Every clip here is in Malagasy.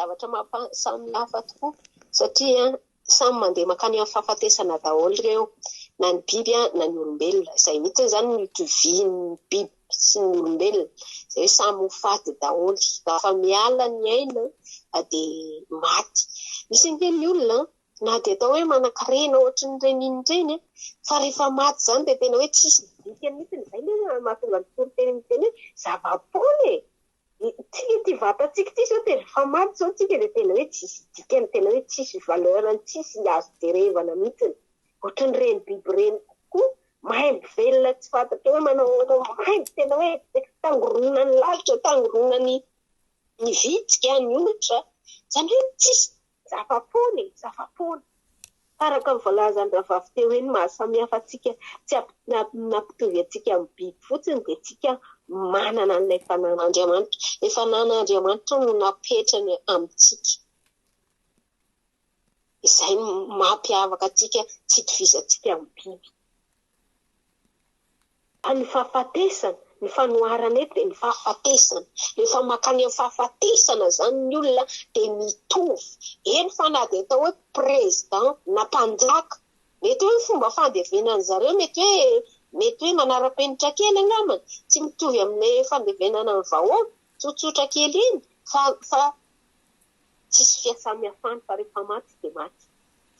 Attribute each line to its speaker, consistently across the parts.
Speaker 1: zavatra mampasamy hafa tokoa satria samy mandeha mankany amin'ny fahafatesana daholo ireo, na ny biby na ny olombelona. Izay mihitsy izany no itovian'ny biby sy ny olombelona, izay hoe samy ho faty daholo. Rehefa miala ny aina dia maty. Misy ange ny olona na dia atao hoe manankarena ohatran'ireny inona ireny fa rehefa maty izany dia tena hoe tsisy dikany mihitsy. Izay anie mahatonga ny toriteny miteny hoe zava-poana e! Tsika ity vatantsika ity zao dia rehefa maty zao tsika dia tena hoe tsisy dikany, tena hoe tsisy valeur-ny, tsisy azo jerevana mihitsiny. Ohatran'ireny biby ireny koa maimbo velona tsy fantatra hoe manao ahoana, maimbo tena hoe tangoronan'ny lalitra, tangoronan'ny ny vitsika, ny olitra. Izany hoe tsisy zava-poana e, zava-poana. Araka ny voalazan'ny rahavavy teo hoe ny maha samihafa antsika, tsy nampitovy antsika amin'ny biby fotsiny dia tsika manana an'ilay fanan'Andriamanitra. Ilay fanan'Andriamanitra no napetrany amintsika. Izay no mampiavaka antsika, tsy itovizantsika amin'ny biby. Fa ny fahafatesana, ny fanoharana eto dia ny fahafatesana. Rehefa mankany amin'ny fahafatesana izany ny olona dia mitovy. Eny fa na dia atao hoe président na mpanjaka, mety hoe ny fomba fandevenan'ny zareo mety hoe mety hoe manara-penitra kely angambany, tsy mitovy amin'ilay fandevenana ny vahoaka, tsotsotra kely iny fa fa Tsisy fiasamihafany fa rehefa maty dia maty.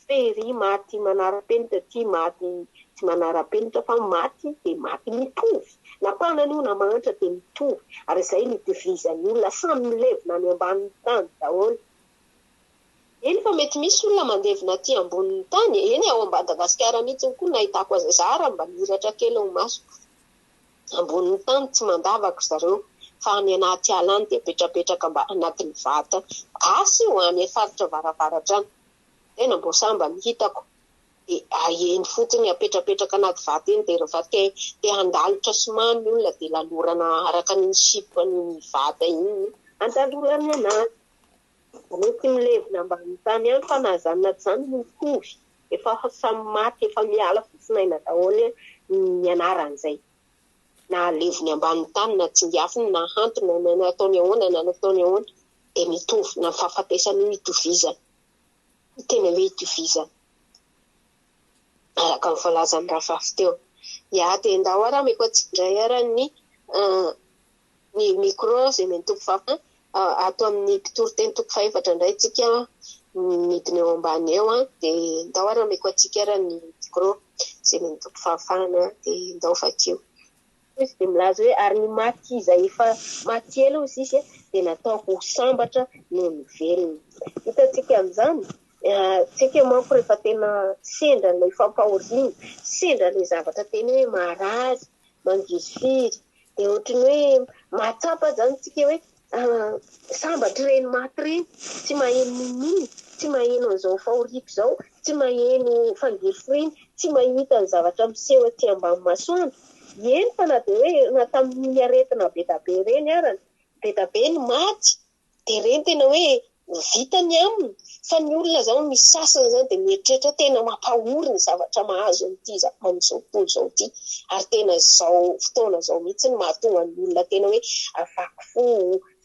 Speaker 1: Tsy hoe ery maty manara-penitra aty maty tsy manara-penitra fa maty dia maty mitovy. Na mpanana io na mahantra dia mitovy. Ary izay no itovizan'ny olona samy milevina any ambanin'ny tany daholo. Eny fa mety misy olona mandevina aty ambonin'ny tany e. Eny ao Madagasikara mihitsy koa no nahitako azy. Za ary mba nihiratra kely ny masoko. Ambonin'ny tany tsy mandavaka ry zareo fa any anaty ala any dia apetrapetraka mba anatin'ny vata gasy io any faritra avaravaratra any. Tena mbô sambany hitako dia eny fotsiny apetrapetraka anaty vata eny dia rehefa te te handalotra somany ny olona dia lalorana araka an'iny sipan'iny vata iny andalorany anazy. Aleo tsy milevina ambanin'ny tany ihany fa na izany na tsy izany mitovy. Efa samy maty efa miala fofonaina daholo ny anaran'izay. Na aleviny ambanin'ny tany na tsingafiny na ahantona na nataony ahoana na nataony ahoana dia mitovy na ny fahafatesana io itovizana. Tena hoe itovizana. Araka ny voalazan'i Rahavavy teo. Ya dia ndao ary ameko antsika indray ary ny ny micro izay omeny Tompo Fafana. Ato amin'ny mpitoriteny toko fahefatra indray tsika midina eo ambany eo dia ndao ary ameko antsika ary ny micro izay omeny Tompo Fahafahana dia ndao vakio. Izy dia milaza hoe ary ny maty izay efa maty ela hozy izy dia nataoko ho sambatra noho ny velona. Hitantsika amin'izany, tsika manko rehefa tena sendra ilay fampahoriana, sendra ilay zavatra tena hoe marary, mangirifiry, dia ohatry ny hoe mahatsapa izany tsika hoe sambatra ireny maty ireny, tsy maheno n'inon'inona, tsy maheno an'izao fahoriako izao, tsy maheno fangirifiriana, tsy mahita ny zavatra miseho aty ambany masoandro. Eny fa na dia hoe na tamin'iny aretina be dia be ireny arany, be dia be ny maty, Dia ireny tena hoe vita ny aminy fa ny olona izao misy sasany izany dia mieritreritra hoe tena mampahory ny zavatra mahazo an'ity amin'izao tontolo izao ity ary tena izao fotoana izao mihitsy no mahatonga ny olona tena hoe vaky fo,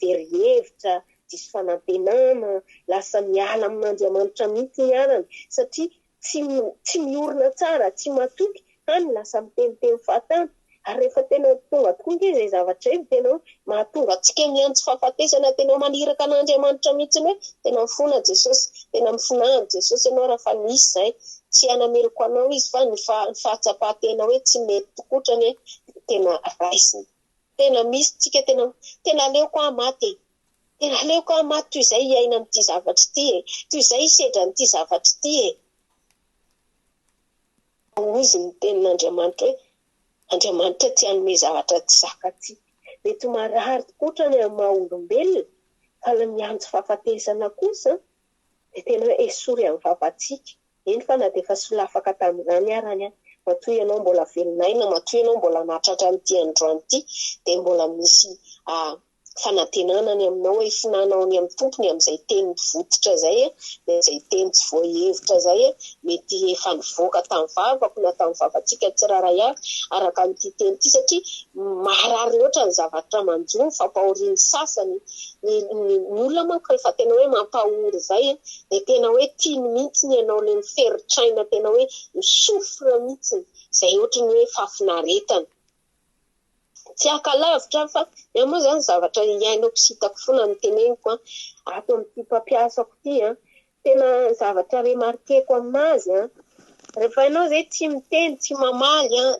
Speaker 1: very hevitra, diso fanantenana, lasa miala amin'Andriamanitra mihitsy ny anany satria tsy tsy miorina tsara, tsy matoky, hany lasa miteniteny fahatany. Ary rehefa tena tonga tokoa ange izay zavatra izay dia tena hoe mahatonga antsika miantso fahafatesana, tena maniraka an'Andriamanitra mihitsy hoe tena mifona Jesosy, tena mifona amin'i Jesosy ianao raha fa nisy izay. Tsy hanameloka anao Izy fa ny fahatsapan-tena hoe tsy mety tokotra anie dia tena raisina. Tena misy tsika tena tena aleoko aho maty e! Tena aleoko aho maty toy izay hiaina amin'ity zavatra ity e! Toy izay hisedra an'ity zavatra ity e! Hozy ny tenin'Andriamanitra hoe, Andriamanitra tsy hanome zavatra tsy zakantsika. Mety ho marary tokoa ny amin'ny maha olombelona, fa ilay miantso fahafatesana kosa dia tena hoe esory amin'ny vavantsika. Eny fa na dia efa solafaka tamin'izany ara ny ahy, matoa ianao mbola velon'aina, matoa ianao mbola nahatratra an'ity androany ity dia mbola misy. fanantenana ny aminao hoe hifonanao ny amin'ny Tompo ny amin'izay teny mivototra izay, ny amin'izay teny tsy voahevitra izay, mety efa nivoaka tamin'ny vavako na tamin'ny vavantsika tsirairay avy araka an'ity teny ity satria maharary loatra ny zavatra manjo, ny fampahorian'ny sasany, ny ny olona manko rehefa tena hoe mampahory izay dia tena hoe tiany mihitsy ny ianao ilay miferotraina tena hoe mi-souffre mihitsy, izay ohatry ny hoe fahafinaretana. Tsy haka lavitra aho fa ny ahy moa izany zavatra iainako sy hitako foana no teneniko an, ato amin'ity mpampiasako ity an, tena zavatra remarquer-ko aminazy an, rehefa ianao izay tsy miteny, tsy mamaly an,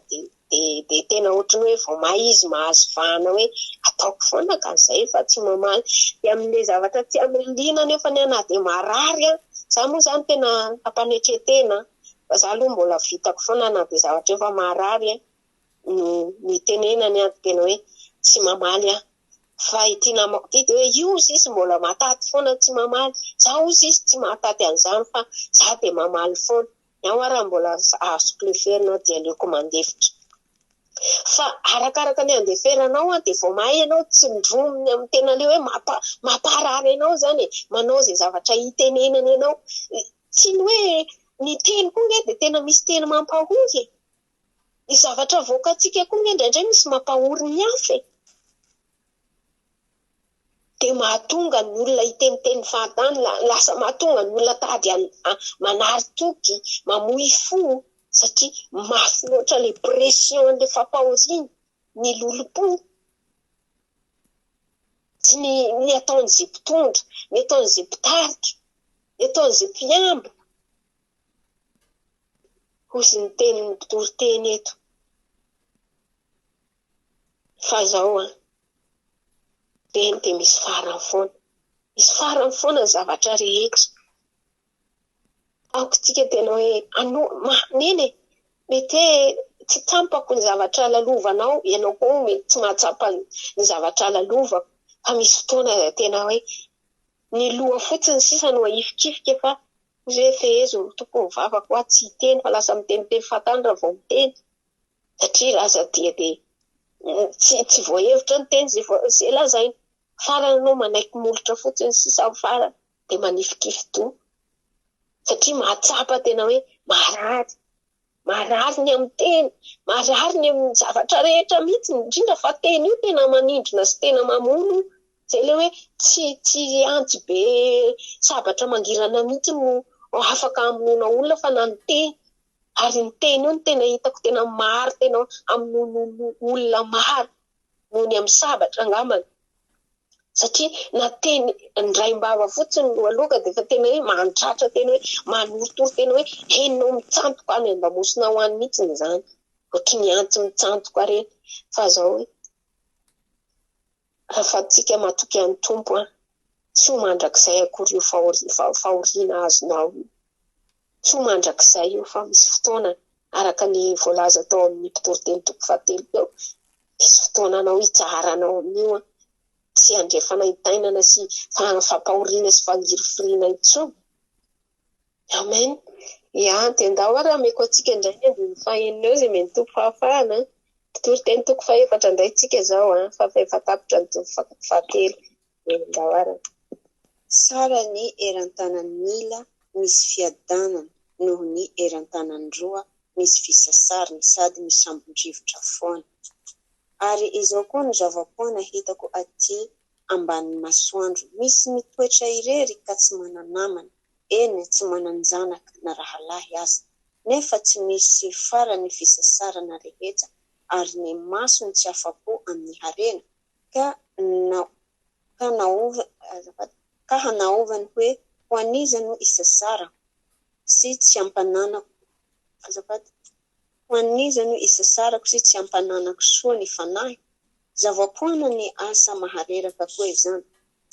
Speaker 1: dia dia tena ohatran'ny hoe vao may izy mahazo vahana hoe ataoko foana ka izay fa tsy mamaly. Dia amin'ilay zavatra tsy amaliana anefa ny ahy na dia marary an, izaho moa izany tena ampanetren-tena fa izaho aloha mbola vitako foana na dia zavatra efa marary an, no nitenenany aho tena hoe tsy mamaly aho. Fa ity namako ity dia hoe io hozy izy mbola mahataty foana tsy mamaly, za hozy izy tsy mahataty an'izany fa za dia mamaly foana. Ny ahy hoa raha mbola azoko leferina dia aleoko mandefitra. Fa arakaraka ny andeferanao dia vao mahay ianao tsindrominy amin'ny tena ilay hoe mamparary anao izany e, manao izay zavatra hitenenany anao. Tsy ny hoe ny teny koa ange dia tena misy teny mampahory e. Ny zavatra avoakantsika koa ange indraindray misy mampahory ny hafa e. Dia mahatonga ny olona hiteniteny fahatany, lasa mahatonga ny olona tady manary toky, mamoy fo satria mafy loatra ilay pression an'ilay fampahoriana, ny lolompo sy ny ny ataon'izay mpitondra, ny ataon'izay mpitarika, ny ataon'izay mpiambina. Hozy ny tenin'ny mpitory teny eto. Fa zao an, reny dia misy farany foana. Misy farany foana ny zavatra rehetra. Aoka tsika tena hoe ano, manena e! Mety hoe tsy tsampako ny zavatra lalovanao, ianao koa mety tsy mahatsapa ny zavatra lalovako. Fa misy fotoana izay tena hoe ny loha fotsiny sisa no ahifikifika fa Hoy hoe fehezo ny Tompo ny vavako aho tsy hiteny fa lasa miteniteny fahatany raha vao miteny satria lasa dia dia tsy tsy voahevitra ny teny izay izay lazaina. Farany ianao manaiky molotra fotsiny sisa amin'ny farany dia manifikifi-doha satria mahatsapa tena hoe marary. Marary ny amin'ny teny, marary ny amin'ny zavatra rehetra mihitsy, indrindra fa teny io tena manindrona sy tena mamono. Izay ilay hoe tsy tsy antsy be sabatra mangirana mihitsy no afaka hamonoana olona fa na ny teny. Ary ny teny io no tena hitako tena maro tena hamonoana olona maro noho ny amin'ny sabatra angambany. Satria na teny indraim-bava fotsiny no aloaka dia efa tena hoe mandratra, tena hoe manorotoro, tena hoe henonao mitsantoka any an-damosinao any mihitsy izany. Ohatry ny antsy mitsantoka ireny. Fa izao hoe, raha tsika matoky an'ny Tompo an, tsy ho mandrakizay akory io fahoriana azonao io. Tsy ho mandrakizay io fa misy fotoana, araka ny voalaza tao amin'ny Mpitoriteny toko fahatelo teo, misy fotoananao hitsaharanao amin'io an, tsy handre fanaintainana sy fampahoriana sy fangirifiriana intsony. Amen. Ya, dia ndao ary ameko antsika indray ny andininy fahenina eo izay omen'ny Tompo fahafahana. Mpitoriteny toko fahefatra indray tsika izao an, fa efa tapitra ny toko fahatelo. Ndao ary.
Speaker 2: Tsara ny eran-tanan'ila misy fiadanana noho ny eran-tanan-droa misy fisasarana sady misambon-drivotra foana. Ary izao koa no zava-poana hitako aty ambanin'ny masoandro, misy mitoetra irery ka tsy mana-namana, eny, tsy manan-janaka na rahalahy aza, nefa tsy misy farany fisasarana rehetra, ary ny masony tsy afa-po amin'ny harena, ka na ka naova azafady ka hanaovany hoe ho an'iza no isasarako sy tsy ampananako azafady ho an'iza no isasarako sy tsy ampananako soa ny fanahiko? Zava-poana ny asa mahareraka koa izany.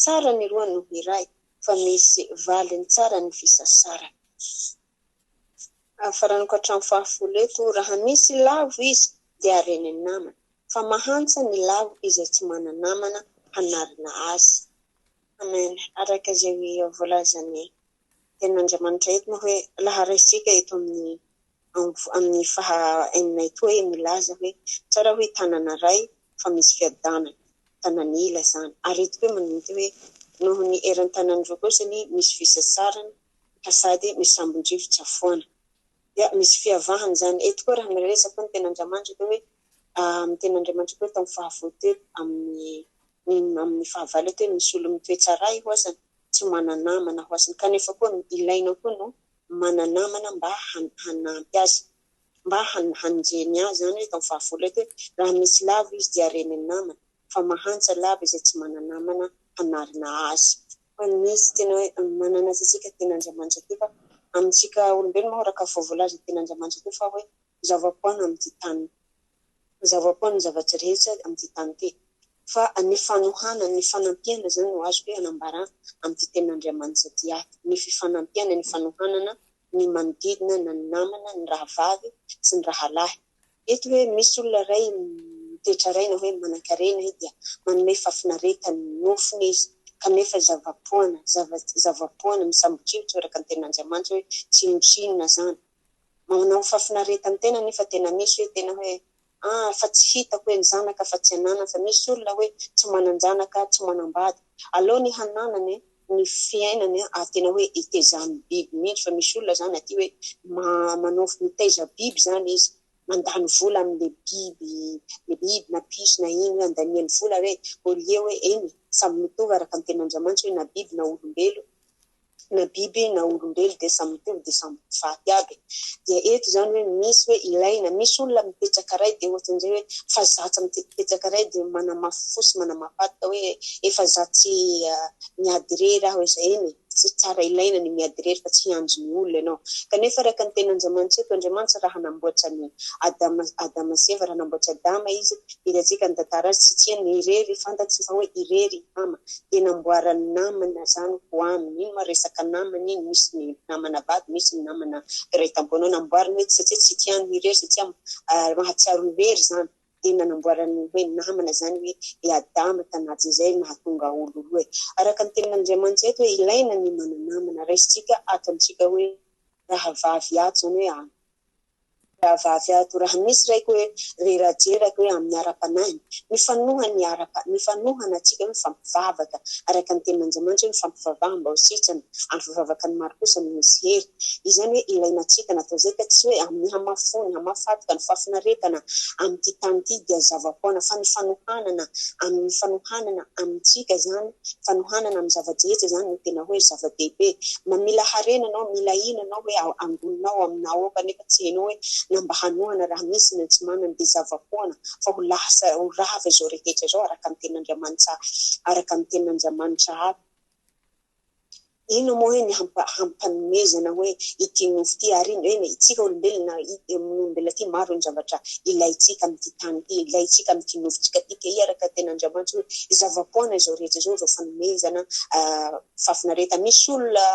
Speaker 2: Tsara ny roa noho iray, fa misy valiny tsara ny fisasarana. Faranako hatramin'ny fahafolo eto, raha misy lavo izy dia ren'ny namana, fa mahantsa ny lavo izay tsy mana-namana hanarina azy. Amen. Araka izay voalazan'ny tenin'Andriamanitra eto moa hoe laha raisika eto amin'ny amin'ny faha enina eto hoe milaza hoe tsara hoe tanana ray fa misy fiadanana. tanan'ila izany. Ary eto koa manonona hoe noho ny eran-tanan'ny roa kosa ny misy fisasarana ka sady misambon-drivotra foana. Dia misy fiavahana izany. Eto koa raha miresaka ny tenin'Andriamanitra dia hoe amin'ny tenin'Andriamanitra koa tamin'ny fahafolo teto amin'ny amin'ny fahavalo eto hoe misy olona mitoetra ray hoasany tsy mana-namana hoasany kanefa koa ilaina koa no mana-namana mba hanampy azy mba hanjeny azy izany hoe tamin'ny fahafolo eto hoe raha misy lavo izy dia ren'ny namana fa mahantra lava izay tsy mana-namana hanarina azy. Fa misy tena hoe manana azy isika tenin'Andriamanitra ity fa amintsika olombelona moa araka vao voalaza tenin'Andriamanitra ity fa hoe zava-poana amin'ity tany zava-poana ny zavatra rehetra amin'ity tany ity fa ny fanohanana ny fanampiana izany no azoko hoe anambara amin'ity tenin'Andriamanitra ity ato ny fifanampiana ny fanohanana ny manodidina na ny namana ny rahavavy sy ny rahalahy. Eto hoe misy olona iray mitoetra iray na hoe manankarena izy dia manome fahafinaretany ny nofony izy kanefa zava-poana, zava-poana, misambotrivotro araka ny tenin'Andriamanitra hoe tsinontsinona izany. Manao fahafinaretan'ny tena nefa tena misy hoe tena hoe ah fa tsy hitako hoe ny zanaka fa tsy ananany fa misy olona hoe tsy manan-janaka, tsy manambady. Aleo ny hananany ny fiainany ary tena hoe itezany biby mihitsy fa misy olona zany aty hoe manao mitaiza biby zany izy, mandany vola amin'le biby, le biby na piso na ino hoe andaniany vola hoe au lieu hoe eny samy mitovy araka ny tenin'Andriamanitra hoe na biby na olombelo na biby na olombelo dia samy mitovy dia samy faty aby. Dia eto izany hoe misy hoe ilaina, misy olona mipetraka iray dia ohatran'izay hoe fa zatra mipetraka iray dia manamafy fo sy manamafy ady hoe efa za tsy miady irery aho izay eny e, tsy tsara ilaina ny miady irery fa tsy hiandry ny olona ianao. Kanefa araka ny tenin'Andriamanitra eto, Andriamanitra raha namboatra an'i Adama, Adama sy Eva, raha namboatra Adama izy, hitantsika ny tantara azy, tsy tiany irery, fantatsy fa hoe irery i Adama. Dia namboarany namana zany ho aminy, iny ma resaka namana iny, misy ny namana vady, misy ny namana mpiray tampo anao, namboariny hoe satria tsy tiany ho irery, satria mahatsiaro ho irery zany, dia nanamboarany hoe namana zany hoe i Adama tanatin'izay nahatonga olo roa e. Araka ny tenin'Andriamanitra eto hoe ilaina ny mana-namana, raisintsika ato amintsika hoe rahavavy ato zany hoe Rahavavy ato, raha misy raiko hoe rerajeraka hoe amin'ny ara-panahiny, mifanohana ny ara mifanohana antsika hoe mifampivavaka araka ny tenin'Andriamanitra hoe mifampivavaha mba ho sitrana, ary fivavaka ny maro kosa no misy hery. Izany hoe ilaina antsika natao izay ka tsy hoe amin'ny hamafoana, hamafatoka, ny fahafinaretana amin'ity tany ity dia zava-poana fa ny fanohanana amin'ny fanohanana amintsika izany, fanohanana amin'ny zava-drehetra izany no tena hoe zava-dehibe. Ma mila harena anao, mila ino anao hoe angoninao aminao ao kanefa tsy hainao hoe na mba hanohana raha misy na tsy manana dia zava-poana fa ho lasa ho rava izao rehetra izao araka ny tenin'Andriamanitra araka ny tenin'Andriamanitra ato. Inona moa hoe ny hampanomezana hoe ity nofo ity ary iny eny isika olombelona olombelona ity maro ny zavatra ilaintsika amin'ity tany ity, ilaintsika amin'ity nofontsika ity ka araka ny tenin'Andriamanitra hoe zava-poana izao rehetra izao, izao fanomezana fahafinaretana. Misy olona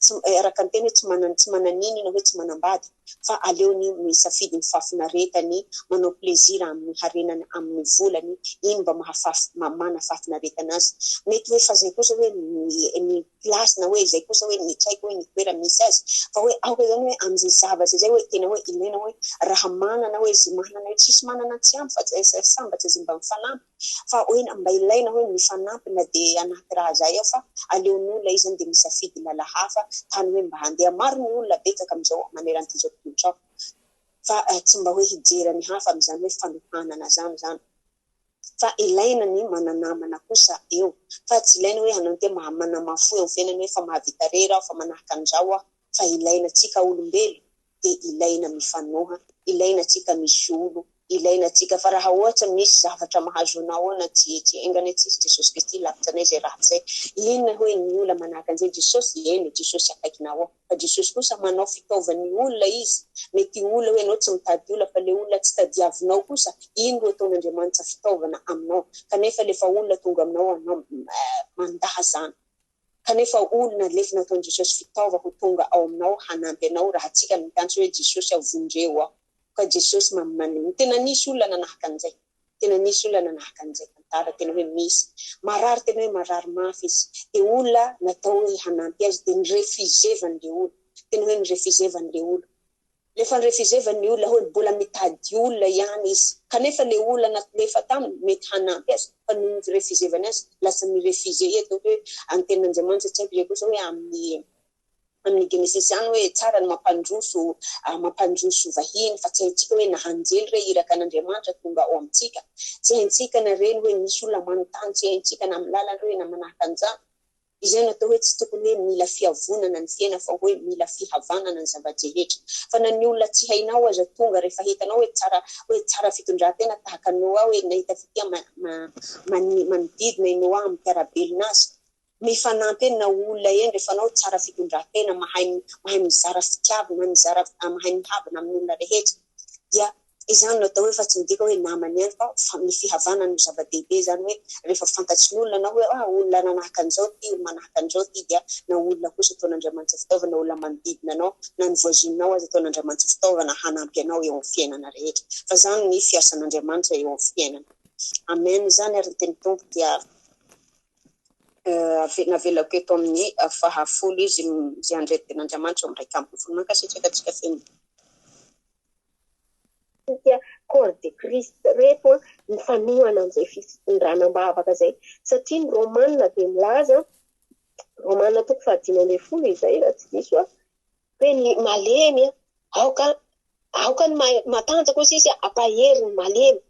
Speaker 2: tsy araka ny teny hoe tsy manana tsy manan'inona hoe tsy manambady fa aleony misafidy ny fahafinaretany, manao plaisir amin'ny harenany, amin'ny volany, iny mba mahafaf mana fahafinaretana azy. Mety hoe fa zay kosa hoe ny place na hoe zay kosa hoe ny tsy haiko hoe ny toerana misy azy fa hoe aoka zany hoe amin'izay zavatra izay hoe tena hoe ilaina hoe raha manana hoe zay manana hoe tsisy manana tsy ampy fa sambatra zay mba mifanampy fa hoe mba ilaina hoe mifanampy na dia anaty raha zay ao fa aleon'olona izy zany dia misafidy lala hafa tany hoe mba handeha. Maro ny olona betsaka amin'izao manerana izao tontolo izao fa tsy mba hoe hijery ny hafa amin'izany hoe fanohanana zany zany. Fa ilaina ny mana-namana kosa eo fa tsy ilaina hoe hanao ny tena manamafy eo fiainana hoe fa mahavita rery aho fa manahaka an'izao aho fa ilaina tsika olombelo dia ilaina mifanoha, ilaina tsika misy olo, ilaina tsika fa raha ohatra misy zavatra mahazo anao ao na tsy tsy engana tsisy Jesosy Kristy lavitra anay izay ratsy izay, inona hoe ny olona manahaka an'izay Jesosy eny Jesosy akaikinao ao fa Jesosy kosa manao fitaovan'ny olona izy, mety olona hoe ianao tsy mitady olona fa le olona tsy tadiavinao kosa iny no ataon'Andriamanitra fitaovana aminao kanefa lefa olona tonga aminao anao mandà zany. Kanefa olona alefa nataon'i Jesosy fitaova ho tonga ao aminao hanampy anao raha tsika no miantso hoe Jesosy aho vonjeo aho. Ka Jesosy mamaniny. Tena nisy olona nanahaka an'izay. Tena nisy olona nanahaka an'izay tantara tena hoe misy. Marary tena hoe marary mafy izy. Dia olona natao hoe hanampy azy dia ni-refuser-van'ilay olona. Tena hoe ni-refuser-van'ilay olona. Le efa ni-refusevany olona hoe mbola mitady olona ihany izy, kanefa le olona nalefa taminy mety hanampy azy, fa noho ny refusevany azy lasa mi-refuser eto hoe amin'ny tenin'Andriamanitra, tsy haiko izay kosa hoe amin'ny Genesisy ihany hoe tsara ny mampandroso vahiny, fa tsy haintsika hoe na anjely re iraka an'Andriamanitra tonga ao amintsika, tsy haintsika na reny hoe misy olona manontany, tsy haintsika na amin'ny lalana hoe na manahaka an'izany. Izay no atao hoe tsy tokony hoe mila fiavonana ny fiaina fa hoe mila fihavanana ny zava-drehetra. Fa na ny olona tsy hainao aza tonga rehefa hitanao hoe tsara, hoe tsara fitondran-tena tahaka an'i Noa, hoe nahita fitia manodidina i Noa amin'ny mpiara-belona azy. Mifanampy eny na olona eny rehefa anao tsara fitondran-tena, mahay mizara fitiavana, mahay mizara, mahay mihavana amin'ny olona rehetra. Dia izany no atao hoe fa tsy midika hoe namany ihany fa ny fihavanana no zava-dehibe, izany hoe rehefa fantatry ny olona anao hoe ah, olona nanahaka an'izao ity, olona manahaka an'izao ity, dia na olona kosa ataon'Andriamanitra fitaovana, olona manodidina anao, na ny voisinao aza ataon'Andriamanitra fitaovana hanampy anao eo amin'ny fiainana rehetra. Fa izany ny fiasan'Andriamanitra eo amin'ny fiainana. Amen. Izany ary ny tenin'ny Tompo dia navelako eto amin'ny fahafolo izy izay handray ny tenin'Andriamanitra eo amin'ny 11. Mankasitraka antsika feno.
Speaker 1: Tsika corps de Christ reto mifanohana amin'izay fitondrana am-bavaka izay, satria ny Romana dia milaza, Romana toko fahadimy ambin'ny folo izay raha tsy diso aho, hoe ny malemy aoka ny matanjaka hoy sisa ampahery ny malemy.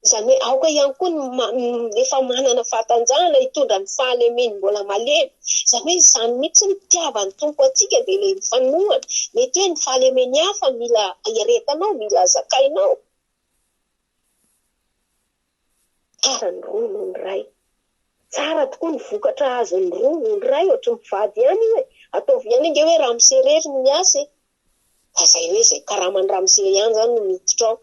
Speaker 1: Izany hoe aoka ihany koa ny efa manana fahatanjahana hitondra ny fahalemeny mbola malemy. Izany hoe izany mihitsy ny fitiavan'ny Tompo antsika dia ilay mifanohana. Mety hoe ny fahalemeny hafa mila iaretanao, mila zakainao. Tsara ny roa noho ny iray. Tsara tokoa ny vokatra azon'ny roa noho ny iray, ohatry ny mpivady ihany io e. Ataovy ihany ange hoe ramose irery no miasa e. Fa izay hoe izay karaman'ny ramose ihany izany no miditra ao.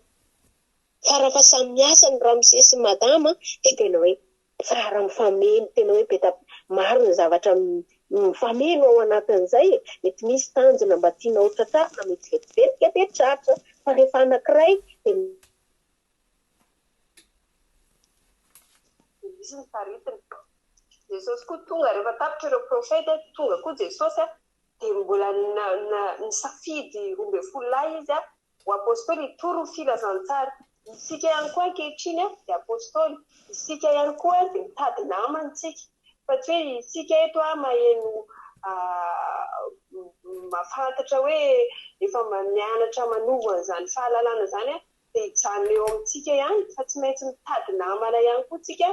Speaker 1: Fa raha fa samy miasa ny ramose sy madama dia tena hoe tsara mifameno, tena hoe be maro ny zavatra mifameno ao anatin'izay e. Mety misy tanjona mba tianao ho tratrarina, mety vetivetika dia tratra. Fa rehefa anankiray dia.
Speaker 3: Dia misy ny taritina. Jesosy koa tonga rehefa tapitra ireo profeta, tonga koa Jesosy dia mbola nisafidy 12 lahy izy ho apostoly hitory ny filazantsara. Isika ihany koa ankehitriny dia apostoly. Isika ihany koa dia mitady namana isika. Fa tsy hoe isika eto maheno mahafantatra hoe efa mianatra manovo an'izany fahalalana izany dia hijanona eo amintsika ihany, fa tsy maintsy mitady namana ihany koa isika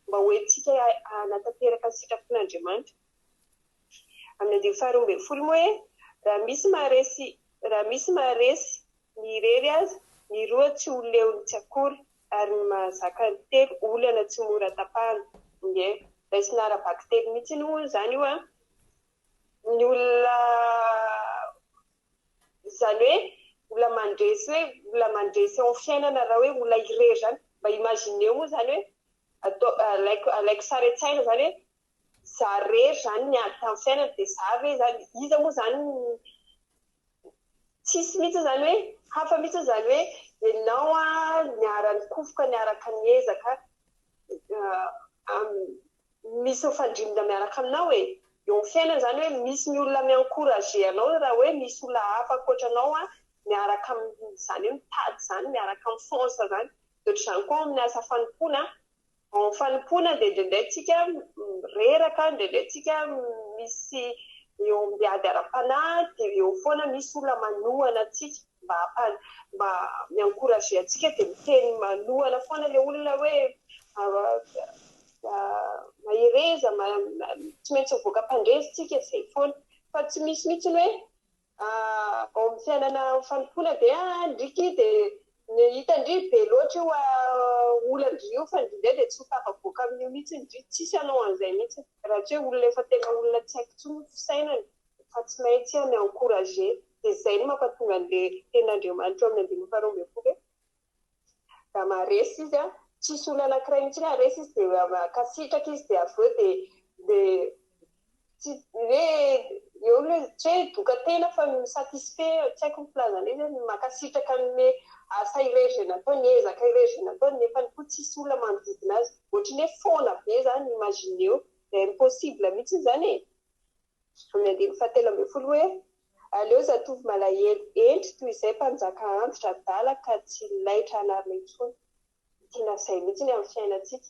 Speaker 3: mba ho entintsika hanatanteraka ny sitrapon'Andriamanitra. Amin'ny andininy faharoa ambin'ny folo moa hoe raha misy maharesy, raha misy maharesy ny irery aza, ny roa tsy ho leony tsy akory, ary ny mahazaka ny telo olana tsy mora tapahana. Ie, raisina ara-bakiteny mihitsy hono izany io an! Ny olona, izany hoe olona mandresy hoe olona mandresy eo amin'ny fiainana raha hoe olona irery izany, mba imagineo moa izany hoe atao, alaiko, alaiko sary an-tsaina izany hoe za rery zany niady tamin'ny fiainana dia za ve zany, iza moa zany tsisy mihitsy zany hoe hafa mihitsy zany hoe ianao niara-nikofoka, niaraka niezaka, misy mifandrimbona miaraka aminao e. Eo amin'ny fiainana zany hoe misy ny olona mi-encourager anao raha hoe misy olona hafa ankoatra anao miaraka amin'izany hoe mitady zany, miaraka mifonce zany. Dia ohatr'izany koa amin'ny asa fanompoana. Ao amin'ny fanompoana dia indraindray tsika reraka, indraindray tsika misy eo amin'ny ady ara-panahy, dia eo foana misy olona manohana antsika mba mi-encourager antsika, dia miteny manohana foana ilay olona hoe mahereza, tsy maintsy mivoaka mpandresy tsika, izay foana. Fa tsy misy mihitsy ny hoe ao amin'ny fiainana fanompoana dia ndriky dia ny hitandry be loatra io olana io, fa indraindray dia tsy ho tafavoaka amin'io mihitsy ndry, tsisy hanao an'izay mihitsy raha tsy hoe olona efa tena olona tsy haiko intsony ny fisainany, fa tsy maintsy mi-encourager. Dia izay no mampatonga an'ilay tenin'Andriamanitra eo amin'ny andininy faharoa ambin'ny folo hoe raha maharesy izy, tsisy olona anankiray mihitsy hoe haresy izy dia mankasitraka izy dia avy eo dia tsy hoe eo ny hoe tsy hoe doka-tena fa mi-satisfait, tsy haiko ny filazana izy hoe mankasitraka ny asa irery izay nataony, ny ezaka irery izay nataony, nefa koa tsisy olona manodidina azy. Ohatran'ny hoe foana be izany, imagineo. Dia impossible mihitsy izany e. Amin'ny andininy fahatelo ambin'ny folo hoe Aleo zatovo malahelo hendry toy izay mpanjaka antitra adala ka tsy laitra anarina intsony. Tiana izay mihitsy ny amin'ny fiainantsika.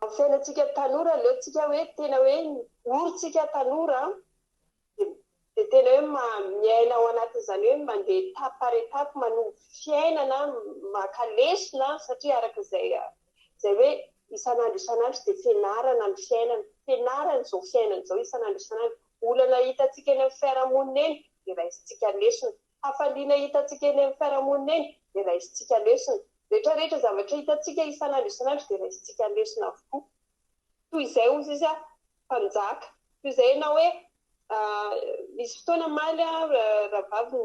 Speaker 3: Amin'ny fiainantsika tanora aleo tsika hoe tena hoe ory tsika tanora dia tena hoe miaina ao anatin'izany hoe mandeha étape par étape manovo fiainana, maka lesona satria araka izay izay hoe isan'andro isan'andro dia fianarana ny fiainana, fianarana izao fiainana izao isan'andro isan'andro. Olana hitantsika eny amin'ny fiarahamonina eny dia raisintsika lesona. Hafaliana hitantsika eny amin'ny fiarahamonina eny dia raisintsika lesona. Rehetra rehetra zavatra hitantsika isan'andro isan'andro dia raisintsika lesona avokoa. Toy izay hozy izy mpanjaka. Toy izay ianao hoe nisy fotoana omaly rahavavy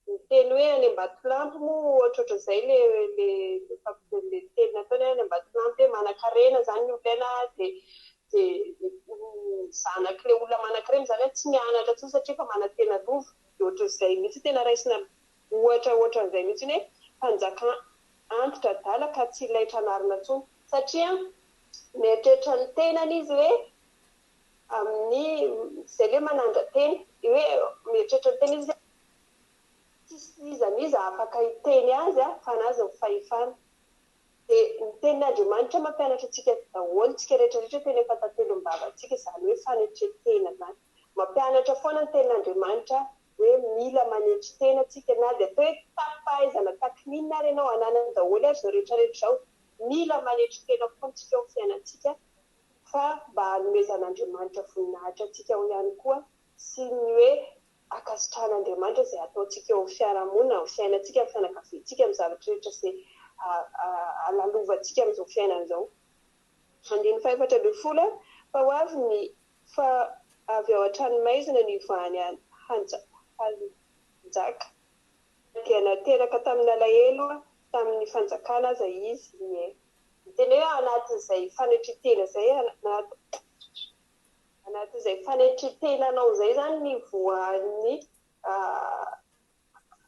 Speaker 3: niteny hoe any Ambatolampy moa ohatrohatran'izay le le le teny nataony hoe any Ambatolampy hoe manankarena izany ny olona any dia dia ny zanak'ilay olona manankarena izany tsy mianatra intsony satria efa manantena lova. Dia ohatran'izay mihitsy tena raisina ohatra ohatran'izay mihitsy hoe mpanjaka antitra adala ka tsy laitra anarina intsony satria mieritreritra ny tenany izy hoe amin'ny izay ilay manandra-tena hoe mieritreritra ny tena izy hoe tsisy n'iza n'iza afaka hiteny azy fa an'azy ny fahefana. Dia ny tenin'Andriamanitra mampianatra antsika daholo, tsika rehetra rehetra tena efa tantelim-bavantsika izany hoe fanetren-tena izany. Mampianatra foana ny tenin'Andriamanitra hoe mila manetry tena tsika na dia atao hoe tapaizana takininona ary ianao, ananany daholo ary izao rehetra rehetra izao, mila manetry tena foana tsika eo amin'ny fiainantsika fa mba hanomezan'Andriamanitra voninahitra antsika ao ihany koa sy ny hoe ankasitrahan'Andriamanitra izay ataontsika eo amin'ny fiarahamonina, amin'ny fiainantsika, amin'ny fianakaviantsika, amin'ny zavatra rehetra izay lalovantsika amin'izao fiainana izao. Andininy faha-14, Fa ho avy ny fa avy ao an-tranomaizina no hivoahany hanjaka. Na dia nateraka tamin'alahelo tamin'ny fanjakana aza izy, ie. Ny tena hoe ao anatin'izay fanetren-tena izay, anatin'izay fanetren-tenanao izay izany ny hivoahan'ny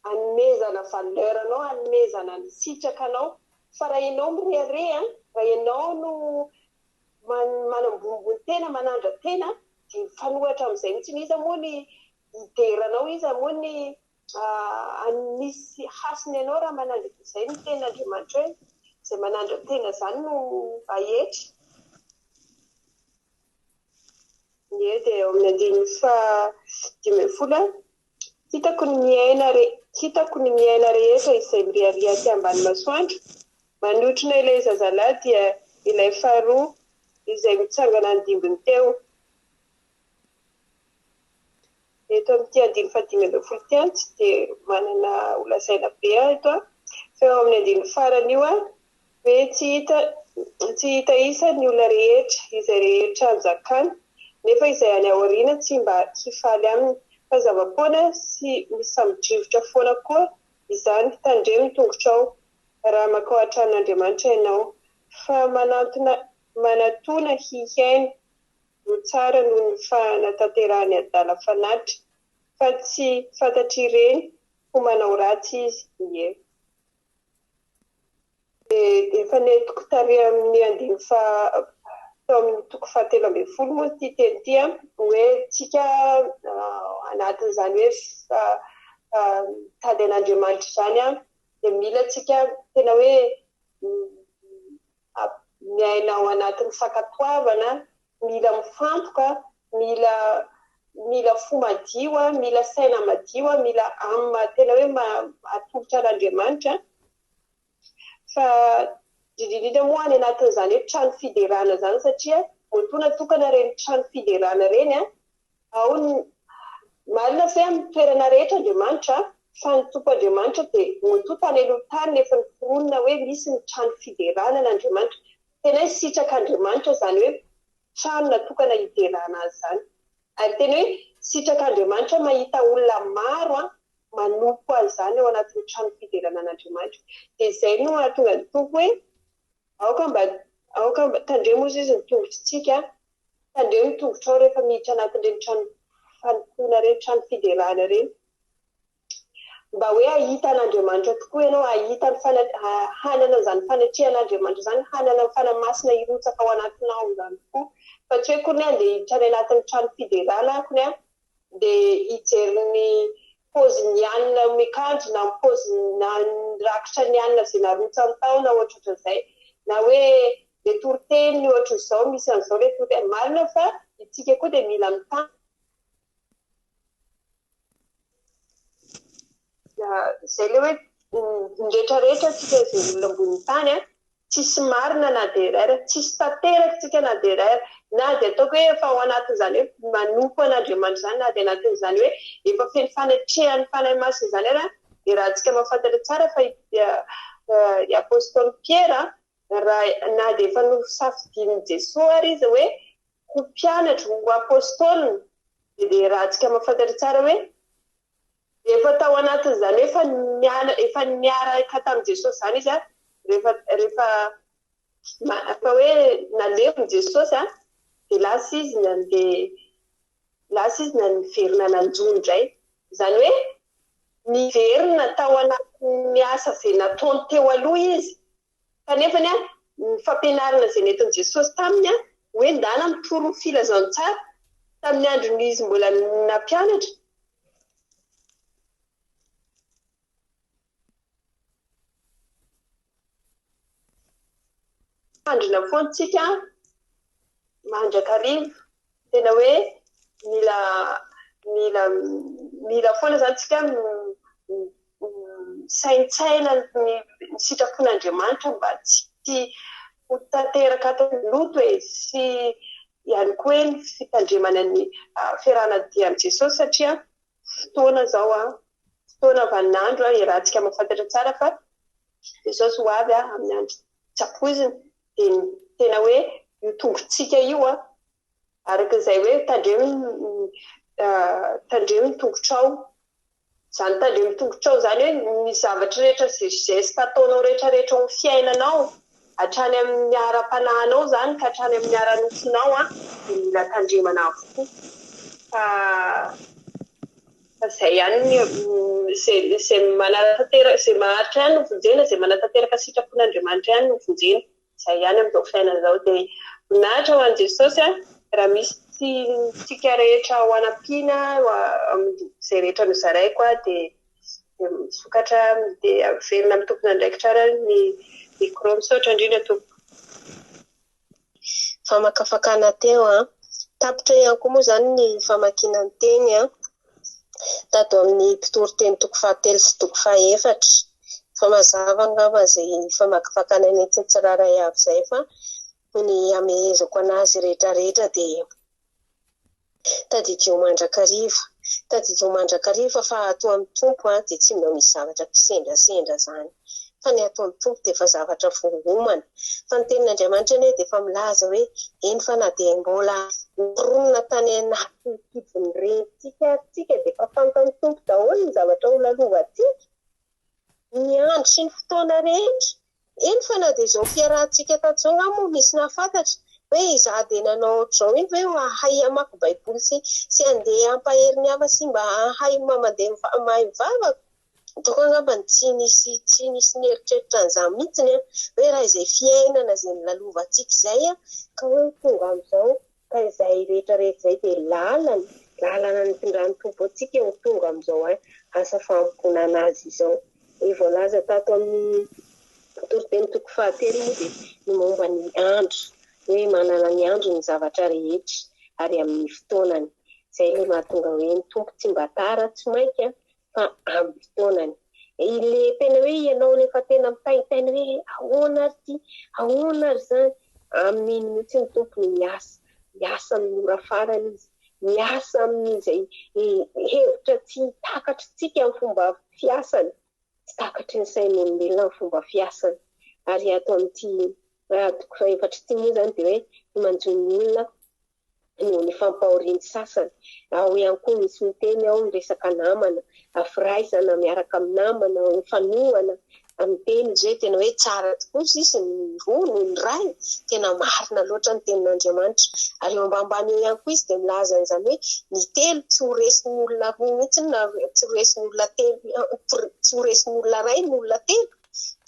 Speaker 3: hanomezana valeur anao, hanomezana ny sitraka anao. Fa raha ianao mirehareha, raha ianao no manambonimbony tena, manandra-tena, dia mifanohitra amin'izay mihitsy. Iza moa ny hidera anao, iza moa ny hanisy hasiny anao raha manandra, izay no tenin'Andriamanitra hoe izay manandra-tena izany no haetry. Ie, dia eo amin'ny andininy faha 15, Hitako ny miaina re, hitako ny miaina rehetra izay miriaria aty ambany masoandro, manotrona ilay zazalahy dia ilay faharoa izay mitsangana andimbiny teo. Eto amin'ity andininy faha-15 ity an, tsy dia manana ho lazaina be aho eto an, fa eo amin'ny andininy farany io an, hoe tsy hita tsy hita isa ny olona rehetra, izay rehetra anjakany, nefa izay any aoriana tsy mba hifaly aminy, fa zava-poana sy misambo-drivotra foana koa izany, tandremo ny tongotrao raha mankao an-tranon'Andriamanitra ianao, fa manantona manatona hihaino no tsara noho ny fanatanterahany adala fanatitra, fa tsy fantatr'ireny ho manao ratsy izy, ie. Dia efa nentiko tary amin'ny andininy faha tao amin'ny toko faha-13 moa ity teny ity an, hoe tsika anatin'izany hoe mitady an'Andriamanitra izany an, dia mila tsika tena hoe miaina ao anatin'ny fankatoavana, mila mifantoka, mila mila fo madio, mila saina madio, mila âme tena hoe atolotra an'Andriamanitra. Fa indrindra indrindra moa any anatin'izany hoe trano fiderana izany satria matoa natokana ireny trano fiderana ireny an, ao ny marina ve amin'ny toerana rehetra Andriamanitra fa ny Tompo Andriamanitra dia matoa tany aloha tany no efa noforonina hoe misy ny trano fiderana an'Andriamanitra. Tena hoe sitrak'Andriamanitra izany hoe trano natokana hiderana Azy izany. Ary tena hoe sitrak'Andriamanitra mahita olona maro an, manompo Azy izany ao anatin'ny trano fiderana an'Andriamanitra. Dia izay no hahatonga ny Tompo hoe, aoka mba, aoka mba, tandremo hozy izy ny tongotritsika, tandremo ny tongotrao rehefa miditra anatin'ireny trano fanompoana ireny, trano fiderana ireny. Mba hoe hahita an'Andriamanitra tokoa ianao, hahita ny fana, hanana an'izany fanatrehan'Andriamanitra izany, hanana ny Fanahy Masina hirotsaka ao anatinao izany tokoa. Fa tsy hoe akory ny hoe handeha hiditra any anatin'ny trano fiderana akory an. dia hijery ny paozin'ny hanina mikanjo na ny paozina rakitra ny hanina izay narotsany tao na ohatrohatran'izay na hoe le toriteny ohatran'izao misy an'izao le toriteny. Marina fa isika koa dia mila mitandrina. Izay ilay hoe ny rehetra rehetra tsika izay olona ambonin'ny tany a, tsisy marina na dia iray ara, tsisy tanteraka tsika na dia iray ara, na dia ataoko hoe efa ao anatin'izany hoe manompo an'Andriamanitra izany, na dia anatin'izany hoe efa feno fanatrehan'ny Fanahy Masina izany ara, dia raha tsika mahafantatra tsara fa i Apostoly Piera raha na dia efa nosafidian'i Jesoa ary izy hoe ho mpianatra, ho apostoliny, dia raha tsika mahafantatra tsara hoe Efa tao anatin'izany hoe efa niala, efa niaraka tamin'i Jesosy izany izy rehefa rehefa efa hoe naleviny Jesosy an, dia lasa izy nandeha, lasa izy niverina nanjono indray. Izany hoe niverina tao anatin'ny asa izay nataony teo aloha izy. Kanefa ny fampianarana izay nentin'i Jesosy taminy hoe ndana mitory ny filazantsara tamin'ny andron'izy mbola nampianatra, Mitandrina foana tsika mandrakariva, tena hoe mila mila mila foana izany tsika misaintsaina ny sitrapon'Andriamanitra mba tsy ho tanteraka ato amin'ny loto e, sy ihany koa hoe ny fitandremana ny fiarahana dia amin'i Jesosy satria fotoana izao an, fotoana vaninandro an, iarahantsika mahafantatra tsara fa Jesosy ho avy amin'ny andro tsy ampoizina, dia tena hoe io tongotsika io an, araka izay hoe tandremo tandremo ny tongotrao, izany tandremo ny tongotrao izany hoe ny zavatra rehetra izay geste ataonao rehetra rehetra ao amin'ny fiainanao, hatrany amin'ny ara-panahinao izany ka hatrany amin'ny ara-nofonao an, dia mila tandremana avokoa fa Fa izay ihany ny, izay, izay manatanteraka, izay maharitra ihany no vonjena, izay manatanteraka sitrapon'Andriamanitra ihany no vonjena. Izay ihany amin'izao fiainana izao. Dia voninahitra ho an'i Jesosy a! Raha misy tiantsika rehetra ho anampiana amin'izay rehetra nozaraiko a, dia dia misokatra, dia averina amin'ny tompon'andraikitra ary ny micro. Misaotra indrindra tompoko.
Speaker 1: Famakafakana teo an. Tapitra ihany koa moa izany ny famakiana ny teny an. Tato amin'ny mpitoriteny toko fahatelo sy toko fahefatra. Efa mazava angamba izay famakafakana nentin'ny tsirairay avy izay fa ny hamehezako an'azy rehetra rehetra dia Tadidio mandrakariva, tadidio mandrakariva fa ato amin'ny Tompo dia tsy mba misy zavatra kisendrasendra izany. Fa ny ato amin'ny Tompo dia efa zavatra voaomana. Fa ny Tenin'Andriamanitra anie dia efa milaza hoe, eny fa na dia mbola noforonina tany anaty kibon'ny renintsika ary tsika dia efa fantan'ny Tompo daholo ny zavatra ho lalovantsika, ny andro sy ny fotoana rehetra. Eny fa na dia izao fiarahantsika tato izao angamba moa misy nahafantatra hoe izaho dia nanao ohatr'izao iny ve hahay hamaky baiboly sy sy handeha hampahery ny hafa sy mba hahay mandeha mahay mivavaka? Ataoko angambany tsy nisy tsy nisy nieritreritra an'izany mihitsiny an, hoe raha izay fiainana izay nolalovantsika izay an, ka hoe tonga amin'izao ka izay rehetra rehetra izay dia lalana, lalana nitondran'ny Tompo antsika ho tonga amin'izao asa fanompoana an'Azy izao. Ny voalaza tato amin'ny toriteny toko fahatelo moa dia ny momba ny andro, hoe manana ny androny ny zavatra rehetra ary amin'ny fotoanany. Izay ilay mahatonga hoe ny Tompo tsy mba tara, tsy maika fa amin'ny fotoanany. Ilay tena hoe ianao rehefa tena mitaintaina hoe ahoana ary ity, ahoana ary izany, amin'iny mihitsy ny Tompo no miasa, miasa amin'ny ora farany Izy, miasa amin'izay hevitra tsy takatritsika ny fomba fiasany, tsy takatry ny sain'olombelona ny fomba fiasany. Ary ato amin'ity toko fahefatra ity moa izany dia hoe ny manjo ny olona noho ny fampahorian'ny sasany. Ao ihany koa misy miteny ao ny resaka namana, firaisana miaraka amin'ny namana, mifanohana amin'ny teny izy hoe tena hoe tsara tokoa sisa ny roa noho ny iray, tena marina loatra ny tenin'Andriamanitra. Ary eo ambanimbany eo ihany koa izy dia milaza an'izany hoe ny telo tsy ho resin'ny olona roa mihitsy na tsy ho resin'ny olona telo, tsy ho resin'ny olona iray ny olona telo.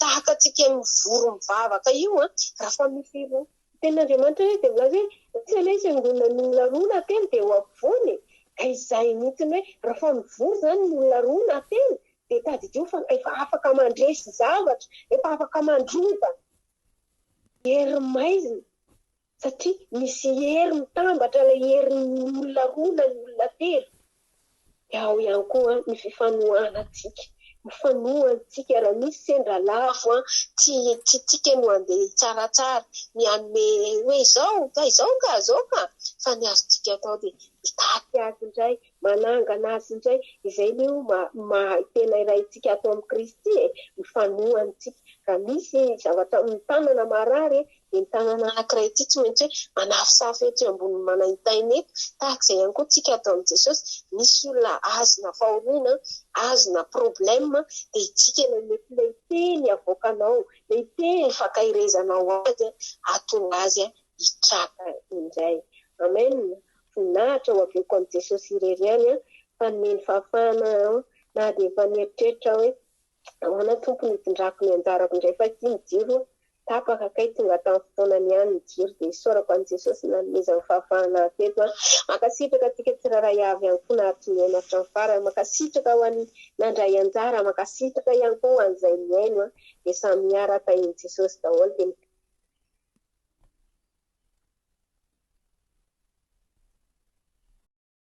Speaker 1: Tahaka antsika mivory mivavaka io an, raha fa misy roa Ny tenin'Andriamanitra anie dia milaza hoe tsy ilay fiangonana ny olona roa na telo dia eo ampovoany e! Ka izay mihitsy ny hoe rehefa mivory izany ny olona roa na telo dia tadidio fa efa afaka mandresy zavatra, efa afaka mandroba hery maizina satria misy hery mitambatra ilay herin'ny olona roa na ny olona telo. Dia ao ihany koa ny fifanohanantsika. Mifanohantsika raha misy sendra lavo an, tsy tsy tsika no andeha hitsaratsara, ny hanome hoe izao ka izao ka, izao ka, fa ny azontsika atao dia mitaky azy indray, manangana azy indray, izay anie maha tena iray antsika ato amin'i Kristy e, mifanohantsika. Raha misy zavatra ny tanana marary Dia ny tanana anankiray ity tsy maintsy hoe manafosafo etsy ambonin'ny manaintaina eto. Tahaka izay ihany koa tsika ato amin'i Jesosy, misy olona azona fahoriana, azona problème, dia itsika ilay mety ilay teny avoakanao, ilay teny fankaherezanao azy, hahatonga azy hitraka indray. Amen. Voninahitra ho avy eo amin'i Jesosy irery ihany fa nomeny fahafahana aho na dia efa nieritreritra hoe Ahoana Tompo no hitondrako ny anjarako indray fa ity ny jiro tapaka kay tonga tamin'ny fotoanany ihany ny jiro dia isaorako an'i Jesosy nanomezany fahafahana ahy teto an! Mankasitraka antsika tsirairay avy ihany koa nahatry nihaino hatramin'ny farany, mankasitraka ho an'ny nandray anjara, mankasitraka ihany koa ho an'izay nihaino an! Dia samy miara tahin'i Jesosy daholo dia.